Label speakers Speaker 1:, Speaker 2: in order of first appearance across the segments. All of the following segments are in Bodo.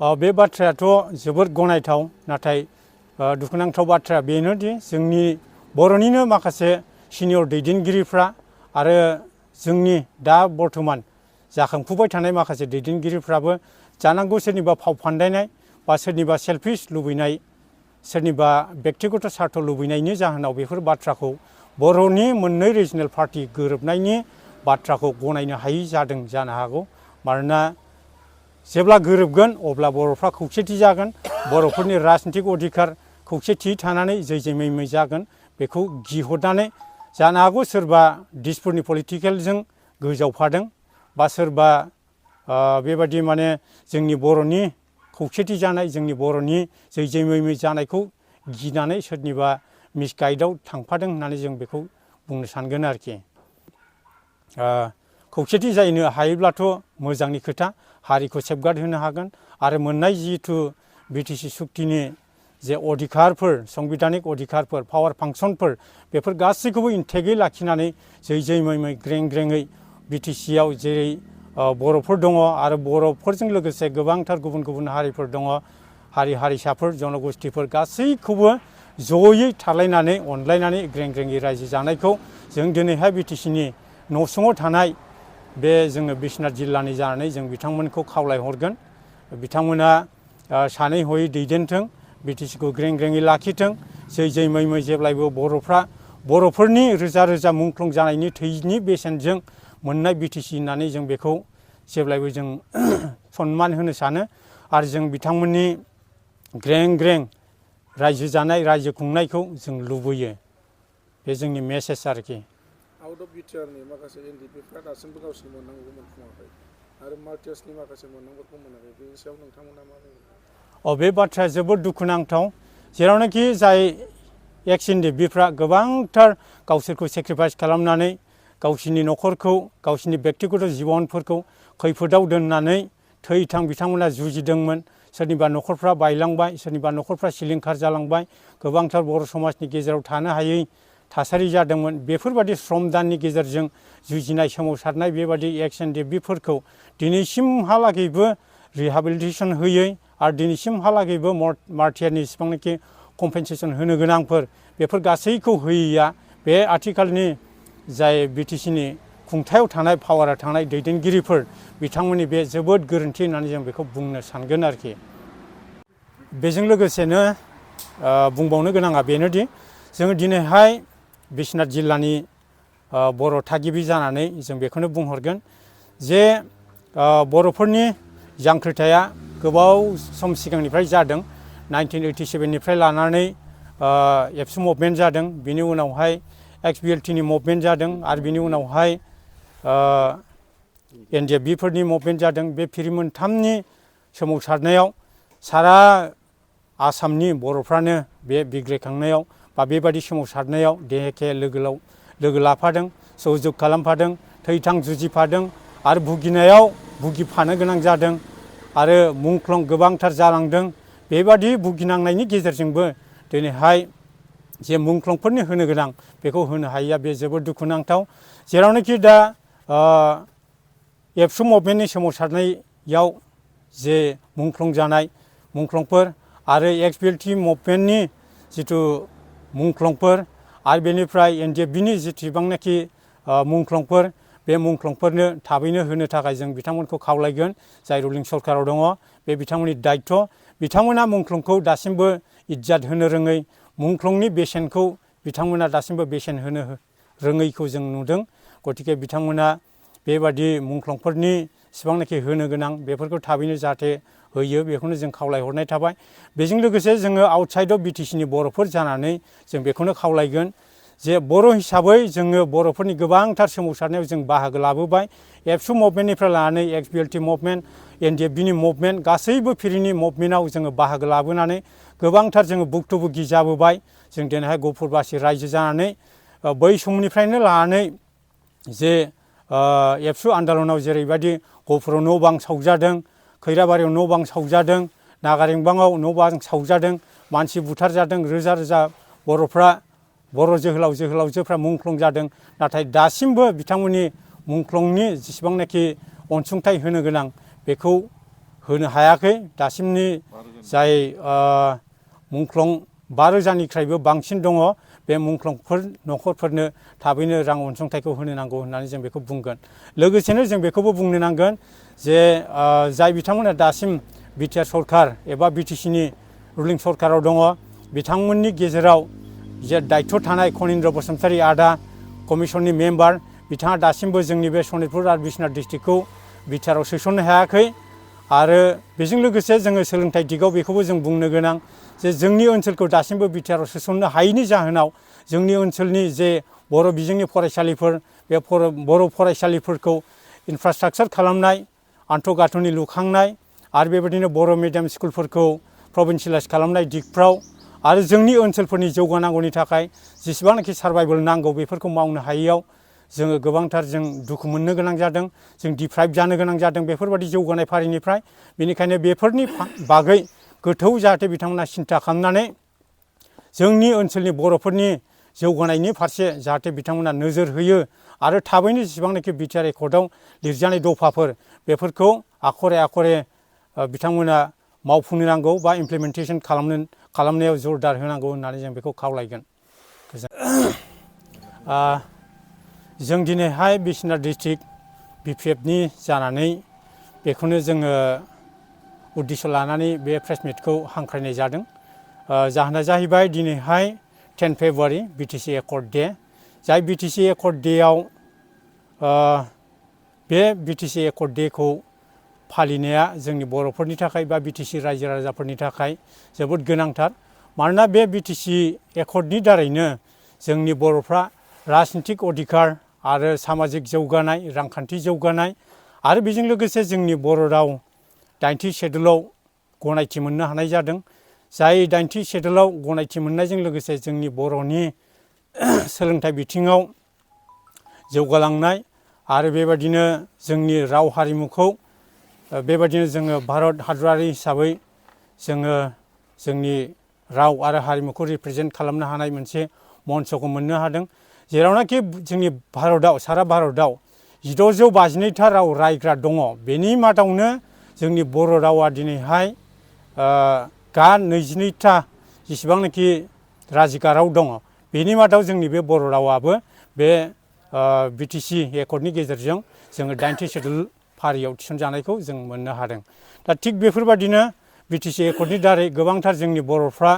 Speaker 1: बे बाथ्रायाथ' जोबोद गनायथाव नाथाय दुखुनांथाव बाथ्राया बेनोदि जोंनि बर'निनो माखासे सिनियर दैदेनगिरिफ्रा आरो जोंनि दा बर्थमान जाखांफुबाय थानाय माखासे दैदेनगिरिफ्राबो जानांगौ सोरनिबा फाव फान्दायनाय बा सोरनिबा सेल्फिश लुबैनाय सोरनिबा बेक्तिगत सार्थ लुबैनायनि जाहोनाव बेफोर बाथ्राखौ बर'नि मोननै रिजनेल पार्टी गोरोबनायनि बाथ्राखौ गनायनो हायि जादों जानो हागौ। मानोना जेब्ला गोरोबगोन अब्ला बर'फ्रा खौसेथि जागोन, बर'फोरनि राजनितिक अधिकार खौसेथि थानानै जै मै जागोन। बेखौ गिहरनानै जानो हागौ सोरबा दिसपुरनि पलिटिकेलजों गोजावफादों बा सोरबा बेबायदि माने जोंनि बर'नि खौसेथि जानाय जोंनि बर'नि जै मै जानायखौ गिनानै सोरनिबा मिसगाइडआव थांफादों होननानै जों बेखौ बुंनो सानगोन आरोखि। खौसेथि जानो हायोब्लाथ' मोजांनि खोथा, हारिखौ सेफगार्ड होनो हागोन आरो मोननाय जिहेथु बिटिसि सुक्तिनि जे अधिकारफोर संबिधानिक अधिकारफोर पावार फांसनफोर बेफोर गासैखौबो इन्टेगै लाखिनानै जै मै ग्रें ग्रेङै बिटिसिआव जेरै बर'फोर दङ आरो बर'फोरजों लोगोसे गोबांथार गुबुन गुबुन हारिफोर दङ, हारि हारिसाफोर जनगोष्ठीफोर गासैखौबो जयै थालायनानै अनलायनानै ग्रें ग्रेङै रायजो जानायखौ जों दिनैहाय बिटिसिनि न'सुङाव थानाय बे जोङो बिश्वनाथ जिल्लानि जानानै जों बिथांमोनखौ खावलायहरगोन। बिथांमोना सानै हयै दैदेनथों, बिटिसिखौ ग्रें ग्रेङै लाखिथों, जै मै जेब्लायबो बर'फोरनि रोजा रोजा मुंख्लं जानायनि थैनि बेसेनजों मोननाय बिटिसि होननानै जों बेखौ जेब्लायबो जों सनमान होनो सानो आरो जों बिथांमोननि ग्रें ग्रें रायजो जानाय रायजो खुंनायखौ जों लुबैयो। बे जोंनि मेसेज आरोखि।
Speaker 2: आउट अफ बिटिआरनि माखासे एनडिपिफ्रा दासिमबो गावसिनि मोननांगौखौ मोनफुङाखै आरो मार्टियार्सनि माखासे मोननांगौखौ मोनाखै, बेनि सायाव नोंथांमोना मा बुङो?
Speaker 1: बे बाथ्राया जोबोद दुखुनांथाव। जेरावनाखि जाय एक्स एनडिपिफ्रा गोबांथार गावसोरखौ सेक्रिफाइस खालामनानै गावसिनि न'खरखौ गावसिनि बेक्तिगत जिबनफोरखौ खैफोदाव दोननानै थै थां बिथांमोना जुजिदोंमोन। सोरनिबा न'खरफ्रा बायलांबाय, सोरनिबा न'खरफ्रा सिलिंखार जालांबाय, गोबांथार बर' समाजनि गेजेराव थानो हायै थासारि जादोंमोन। बेफोरबादि श्रमदाननि गेजेरजों जुजिनाय सोमावसारनाय बेबादि एक्स एनडिपिफोरखौ दिनैसिमहालागैबो रिहाबिलिटेसन होयै आरो दिनैसिमहालागैबो मार्टियारनि जेसेबांनाखि कम्पेनसेसन होनो गोनांफोर बेफोर गासैखौ होयैया बे आथिखालनि जाय बिटिसिनि खुंथायाव थानाय पावाराव थानाय दैदेनगिरिफोर बिथांमोननि बे जोबोद गोरोन्थि होननानै जों बेखौ बुंनो सानगोन आरोखि। बेजों लोगोसेनो बुंबावनो गोनाङा बेनोदि जोङो दिनैहाय बिश्वनाथ जिल्लानि बर' थागिबि जानानै जों बेखौनो बुंहरगोन जे बर'फोरनि जांख्रिथाया गोबाव सम सिगांनिफ्राय जादों। 1987निफ्राय लानानै एबसु मुभमेन्ट जादों, बिनि उनावहाय एक्सबिएलटिनि मुभमेन्ट जादों आरो बिनि उनावहाय एनडिएफबिफोरनि मुभमेन्ट जादों। बे फिरि मोनथामनि सोमावसारनायाव सारा आसामनि बर'फ्रानो बे बिग्रायखांनायाव बा बेबादि सोमावसारनायाव देहेखे लोगो लाफादों, सहजुग खालामफादों, थै-थां जुजिफादों आरो भुगिफानो गोनां जादों आरो मुंख्लं गोबांथार जालांदों। बेबादि भुगिनांनायनि गेजेरजोंबो दिनैहाय जे मुंख्लंफोरनि होनो गोनां बेखौ होनो हायैया बे जोबोद दुखुनांथाव। जेरावनाखि दा एबसु मुभमेन्टनि सोमावसारनायाव जे मुंख्लं जानाय मुंख्लंफोर आरो एक्सबिएलटि मुभमेन्टनि जिथु मुंख्लंफोर आरो बेनिफ्राय एनडिएफबिनि जेसेबांनाखि मुंख्लंफोर बे मुंख्लंफोरनो थाबैनो होनो थाखाय जों बिथांमोनखौ खावलायगोन। जाय रुलिं सरकाराव दङ बे बिथांमोननि दायथ'। बिथांमोना मुंख्लंखौ दासिमबो इज्जत होनो रोङै, मुंख्लंनि बेसेनखौ बिथांमोना दासिमबो बेसेन होनो रोङैखौ जों नुदों। गतिके बिथांमोना बेबादि मुंख्लंफोरनि जेसेबांनाखि होनो गोनां बेफोरखौ थाबैनो जाहाथे होयो बेखौनो जों खावलायहरनाय थाबाय। बेजों लोगोसे जोङो आउटसाइड अफ बिटिसिनि बर'फोर जानानै जों बेखौनो खावलायगोन जे बर' हिसाबै जोङो बर'फोरनि गोबांथार सोमावसारनायाव जों बाहागो लाबोबाय। एबसु मुभमेन्टनिफ्राय लानानै एक्सबिएलटि मुभमेन्ट, एनडिएफबिनि मुभमेन्ट गासैबो फिरिनि मुभमेन्टआव जोङो बाहागो लाबोनानै गोबांथार जोङो भुक्त'भुगि जाबोबाय। जों दिनैहाय गफुरबासि रायजो जानानै बै समनिफ्रायनो लानानै जे एबसु आन्दलनाव जेरैबायदि गफुराव न' बां सावजादों, खैराबारियाव न' बां सावजादों, नागारेंबाङाव न' बां सावजादों, मानसि बुथारजादों, रोजा रोजा बर'फ्रा बर' जोहोलाव जोहोलावजोफ्रा मुंख्लं जादों। नाथाय दासिमबो बिथांमोननि मुंख्लंनि जेसेबांनाखि अनसुंथाइ होनो गोनां बेखौ होनो हायाखै दासिमनि जाय मुंख्लं 5,000निफ्रायबो बांसिन दङ बे मुंख्लंफोर न'खरफोरनो थाबैनो रां अनसुंथाइखौ होनो नांगौ होननानै जों बेखौ बुंगोन। लोगोसेनो जों बेखौबो बुंनो नांगोन जे जाय बिथांमोना दासिम बिटिआर सरकार एबा बिटिसिनि रुलिं सरकाराव दङ बिथांमोननि गेजेराव जे दायित्व थानाय खनिन्द्र बसुमतारी आदा कमिसननि मेम्बार बिथाङा दासिमबो जोंनि बे सनितपुर आरो बिश्वनाथ डिस्ट्रिक्टखौ बिटिआरआव सोसननो हायाखै। आरो बेजों लोगोसे जोङो सोलोंथाइ दिगाव बेखौबो जों बुंनो गोनां जे जोंनि ओनसोलखौ दासिमबो बिटिआरआव सोसननो हायैनि जाहोनाव जोंनि ओनसोलनि जे बर' बिजोंनि फरायसालिफोर बे बर' फरायसालिफोरखौ इनफ्रास्ट्राक्चार खालामनाय आन्थ'गाथ'नि लुखांनाय आरो बेबायदिनो बर' मिडियाम स्कुलफोरखौ प्रभिन्सियेलाइज खालामनाय दिगफ्राव आरो जोंनि ओनसोलफोरनि जौगानांगौनि थाखाय जेसेबांनाखि सार्भाइभेल नांगौ बेफोरखौ मावनो हायैयाव जोङो गोबांथार जों दुखु मोननो गोनां जादों, जों डिप्राइभ जानो गोनां जादों बेफोरबायदि जौगानाय फारिनिफ्राय। बेनिखायनो बेफोरनि बागै गोथौ जाहाथे बिथांमोना सिन्था खालामनानै जोंनि ओनसोलनि बर'फोरनि जौगानायनि फारसे जाहाथे बिथांमोना नोजोर होयो आरो थाबैनो जेसेबांनाखि बिटिआर एकर्डआव लिरजानाय दफाफोर बेफोरखौ आखरे आखरे बिथांमोना मावफुंनो नांगौ बा इमप्लिमेन्टेसन खालामनायाव जरदार होनांगौ होननानै जों बेखौ खावलायगोन। जों दिनैहाय बिश्वनाथ डिस्ट्रिक्ट बिपिएफनि जानानै बेखौनो जोङो उद्देश्य लानानै बे प्रेस मिटखौ हांख्रायनाय जादों। जाहोना जाहैबाय दिनैहाय 10 फेब्रुवारि बिटिसि एकर्ड डे। जाय बिटिसि एकर्ड डेआव बे बिटिसि एकर्ड डेखौ फालिनाया जोंनि बर'फोरनि थाखाय बा बिटिसि रायजो राजाफोरनि थाखाय जोबोद गोनांथार। मानोना बे बिटिसि एकर्डनि दारैनो जोंनि बर'फ्रा राजनितिक अधिकार आरो सामाजिक जौगानाय रांखान्थि जौगानाय आरो बेजों लोगोसे जोंनि बर' राव 80 शेड्युलाव गनायथि मोननो हानाय जादों। जाय 80 शेड्युलाव गनायथि मोननायजों लोगोसे जोंनि बर'नि सोलोंथाइ बिथिङाव जौगालांनाय आरो बेबायदिनो जोंनि राव हारिमुखौ बेबायदिनो जोङो भारत हादरारि हिसाबै जोङो जोंनि राव आरो हारिमुखौ रिप्रेजेन्ट खालामनो हानाय मोनसे मन्चखौ मोननो हादों। जेरावनाखि जोंनि भारतआव सारा भारतआव 1652था राव रायग्रा दङ बेनि मादावनो जोंनि बर' रावा दिनैहाय 22था जेसेबांनाखि राजिका राव दङ बेनि मादाव जोंनि बे बर' रावाबो बे बिटिसि एकर्डनि गेजेरजों जोङो 80 शेड्युल फारियाव थिसनजानायखौ जों मोननो हादों। दा थिग बेफोरबायदिनो बिटिसि एकर्डनि दारै गोबांथार जोंनि बर'फ्रा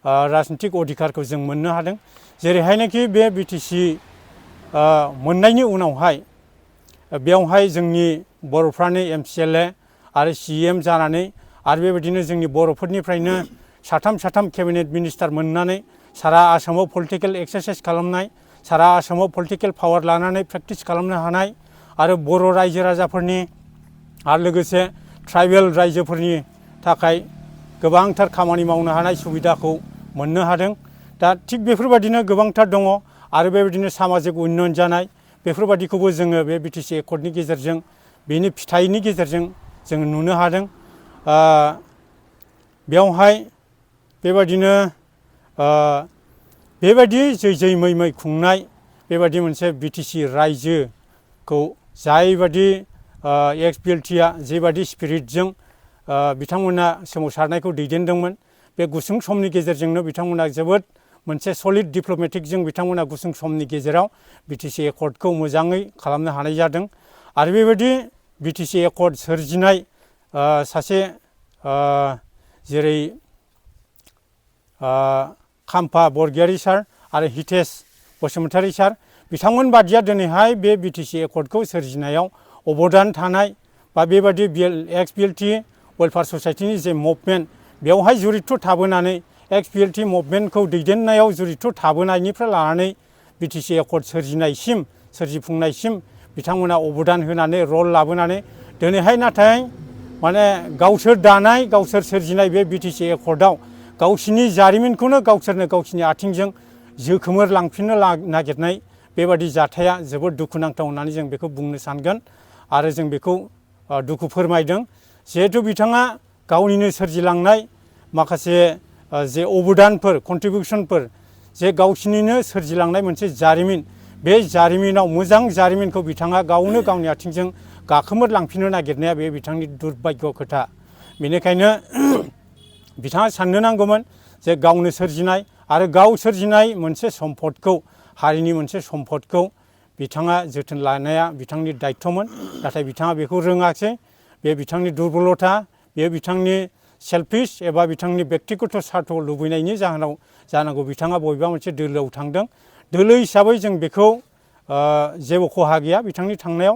Speaker 1: राजनितिक अधिकारखौ जों मोननो हादों। जेरैहायनाखि बे बिटिसि मोननायनि उनावहाय बेयावहाय जोंनि बर'फ्रानो MCLA आरो CM जानानै आरो बेबायदिनो जोंनि बर'फोरनिफ्रायनो साथाम केबिनेट मिनिस्टार मोननानै सारा आसामाव पलिटिकेल एक्सारसाइज खालामनाय सारा आसामाव पलिटिकेल पावार लानानै प्रेक्टिस खालामनो हानाय आरो बर' रायजो राजाफोरनि आरो लोगोसे ट्राइबेल रायजोफोरनि थाखाय गोबांथार खामानि मावनो हानाय सुबिदाखौ मोननो हादों। दा थिग बेफोरबायदिनो गोबांथार दङ आरो बेबायदिनो सामाजिक उन्नयन जानाय बेफोरबायदिखौबो जोङो बे बिटिसि एकर्डनि गेजेरजों बेनि फिथाइनि गेजेरजों जोङो नुनो हादों। बेयावहाय बेबायदिनो बेबायदि जै मै खुंनाय बेबायदि मोनसे बिटिसि रायजोखौ जायबायदि एक्स-बिएलटिआ जेबायदि स्पिरिटजों बिथांमोना सोमावसारनायखौ दैदेनदोंमोन बे गुसुं समनि गेजेरजोंनो बिथांमोना जोबोद मोनसे सलिड डिप्ल'मेटिकजों बिथांमोना गुसुं समनि गेजेराव बिटिसि एकर्डखौ मोजाङै खालामनो हानाय जादों। आरो बेबायदि बिटिसि एकर्ड सोरजिनाय सासे जेरै खाम्फा बरगयारी सार आरो हितेश बसुमतारी सार बिथांमोन बादिया दिनैहाय बे बिटिसि एकर्डखौ सोरजिनायाव अबदान थानाय बा बेबायदि एक्स-बिएलटि वेलफेयार ससाइटिनि जे मुभमेन्ट बेवहाय जुरित थाबोनानै एक्स-बिएलटि मुभमेन्टखौ दैदेननायाव जुरित थाबोनायनिफ्राय लानानै बिटिसि एकर्ड सोरजिफुंनायसिम बिथांमोना अबदान होनानै रल लाबोनानै दिनैहाय नाथाय माने गावसोर दानाय गावसोर सोरजिनाय बे बिटिसि एकर्डआव गावसिनि जारिमिनखौनो गावसोरनो गावसिनि आथिंजों जोखोमोर लांफिननो नागिरनाय बेबायदि जाथाया जोबोद दुखुनांथाव होननानै जों बेखौ बुंनो सानगोन। आरो जों बेखौ दुखु फोरमायदों जिहेथु बिथाङा गावनिनो सोरजिलांनाय माखासे जे अबदानफोर कन्ट्रिबिउसनफोर जे गावसिनिनो सोरजिलांनाय मोनसे जारिमिन बे जारिमिनाव मोजां जारिमिनखौ बिथाङा गावनो गावनि आथिंजों गाखोमोर लांफिननो नागिरनाया बे बिथांनि दुर्भाग्य खोथा। बेनिखायनो बिथाङा साननो नांगौमोन जे गावनो सोरजिनाय आरो गाव सोरजिनाय मोनसे सम्पदखौ हारिनि मोनसे सम्पदखौ बिथाङा जोथोन लानाया बिथांनि दायथ'मोन नाथाय बिथाङा बेखौ रोङासै बे बिथांनि दुरबलथा बे बिथांनि सेल्फिश एबा बिथांनि बेक्तिगत सार्थ लुबैनायनि जाहोनाव जानांगौ बिथाङा बबेबा मोनसे दोलोआव थांदों दोलो हिसाबै जों बेखौ जेबो खहा गैया बिथांनि थांनायाव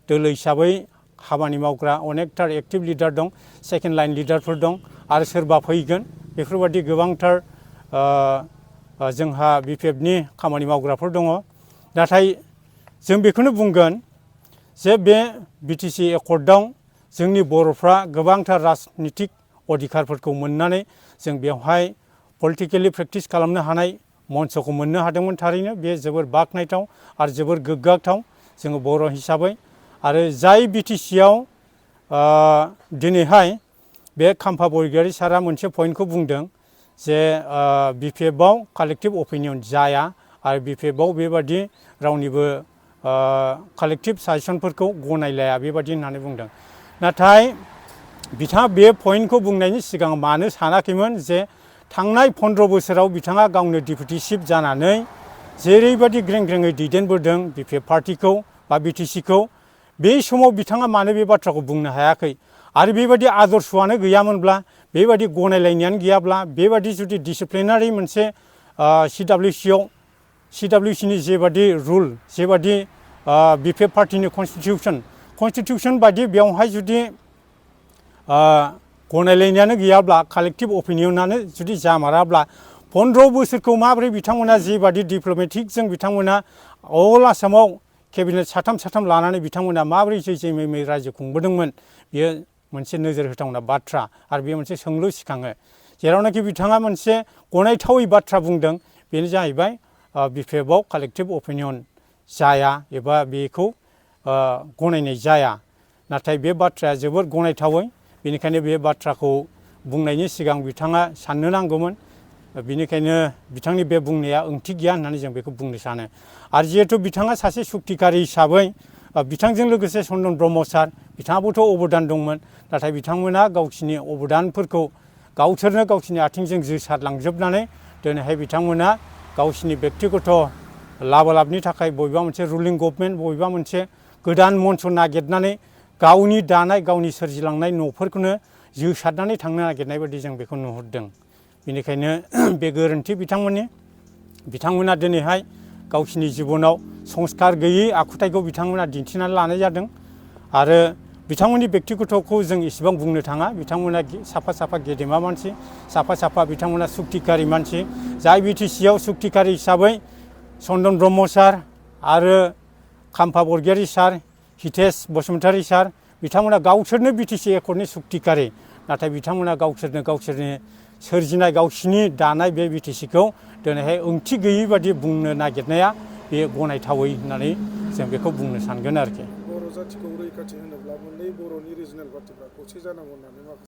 Speaker 1: दोलो हिसाबै खामानि मावग्रा अनेकथार एक्टिभ लिडार दं सेकेन्ड लाइन लिडारफोर दं आरो सोरबा फैगोन बेफोरबायदि गोबांथार जोंहा BPFनि खामानि मावग्राफोर दङ नाथाय जों बेखौनो बुंगोन जे बे BTC एकर्डआव जोंनि बर'फ्रा गोबांथार राजनितिक अधिकारफोरखौ मोननानै जों बेवहाय पलिटिकेलि प्रेक्टिस खालामनो हानाय मन्चखौ मोननो हादोंमोन थारैनो बे जोबोर बाख्नायथाव आरो जोबोर गोग्गाथाव जोङो बर' हिसाबै आरो जाय BTCआव दिनैहाय बे खाम्फा बरगयारी सारा मोनसे पइन्टखौ बुंदों जे BPFआव कालेक्टिभ अपिनियन जाया आरो BPFआव बेबादि रावनिबो कालेक्टिभ साजेसनफोरखौ गनायलाया बेबादि होननानै बुंदों नाथाय बिथाङा बे पइन्टखौ बुंनायनि सिगां मानो सानाखैमोन जे थांनाय 15 बोसोराव बिथाङा गावनो डिप्युटि चिफ जानानै जेरैबायदि ग्रें ग्रेङै दैदेनबोदों BPF पार्टिखौ बा BTCखौ बे समाव बिथाङा मानो बे बाथ्राखौ बुंनो हायाखै आरो बेबायदि आदर्शआनो गैयामोनब्ला बेबायदि गनायलायनायानो गैयाब्ला बेबायदि जुदि डिसिप्लिनारि मोनसे CWCनि जेबादि रुल जेबादि BPF पार्टिनि कनस्टिटिउसन बायदि बेवहाय जुदि गनायलायनायानो गैयाब्ला कालेक्टिभ अपिनियनानो जुदि जामाराब्ला 15 बोसोरखौ माबोरै बिथांमोना जेबादि डिप्ल'मेटिकजों बिथांमोना अल आसामाव केबिनेट साथाम लानानै बिथांमोना माबोरै जै रायजो खुंबोदोंमोन बेयो मोनसे नोजोर होथावना बाथ्रा आरो बेयो मोनसे सोंलु सिखाङो जेरावनाखि बिथाङा मोनसे गनायथावै बाथ्रा बुंदों बेनो जाहैबाय BPFआव कालेक्टिभ अपिनियन जाया एबा बेखौ गनायनाय जाया नाथाय बे बाथ्राया जोबोर गनायथावै बेनिखायनो बे बाथ्राखौ बुंनायनि सिगां बिथाङा साननो नांगौमोन बेनिखायनो बिथांनि बे बुंनाया ओंथि गैया होननानै जों बेखौ बुंनो सानो आरो जिहेतु बिथाङा सासे सुक्तिकारि हिसाबै बिथांजों लोगोसे चन्दन ब्रह्म सार बिथाङाबोथ' अबदान दंमोन नाथाय बिथांमोना गावसिनि अबदानफोरखौ गावसोरनो गावसिनि आथिंजों जोसारलांजोबनानै दिनैहाय बिथांमोना गावसिनि बेक्तिगत लाबालाबनि थाखाय बबेबा मोनसे रुलिं गभर्नमेन्ट बबेबा मोनसे गोदान मन्च नागिरनानै गावनि दानाय गावनि सोरजिलांनाय न'फोरखौनो जोसारनानै थांनो नागिरनाय बायदि जों बेखौ नुहुरदों बेनिखायनो बे गोरोन्थि बिथांमोना दिनैहाय गावसिनि जिबनाव संस्कार गैयै आखुथायखौ बिथांमोना दिन्थिनानै लानाय जादों आरो बिथांमोननि बेक्तिगतखौ जों इसेबां बुंनो थाङा बिथांमोना साफा गेदेमा मानसि साफा बिथांमोना सुक्तिकारि मानसि जाय BTCआव सुक्तिकारि हिसाबै चन्दन ब्रह्म सार आरो खाम्फा बरगयारी सार हितेश बसुमतारी सार बिथांमोना गावसोरनो BTC एकर्डनि सुक्तिकारि नाथाय बिथांमोना गावसोरनि सोरजिनाय गावसिनि दानाय बे BTCखौ दिनैहाय ओंथि गैयै बादि बुंनो नागिरनाया बे गनायथावै होननानै जों बेखौ बुंनो सानगोन आरोखि
Speaker 2: बर' जाथिखौ रैखाथि होनोब्ला मोननै बर'नि रिजनेल पार्टिफ्रा खौसे जानांगौ होननानै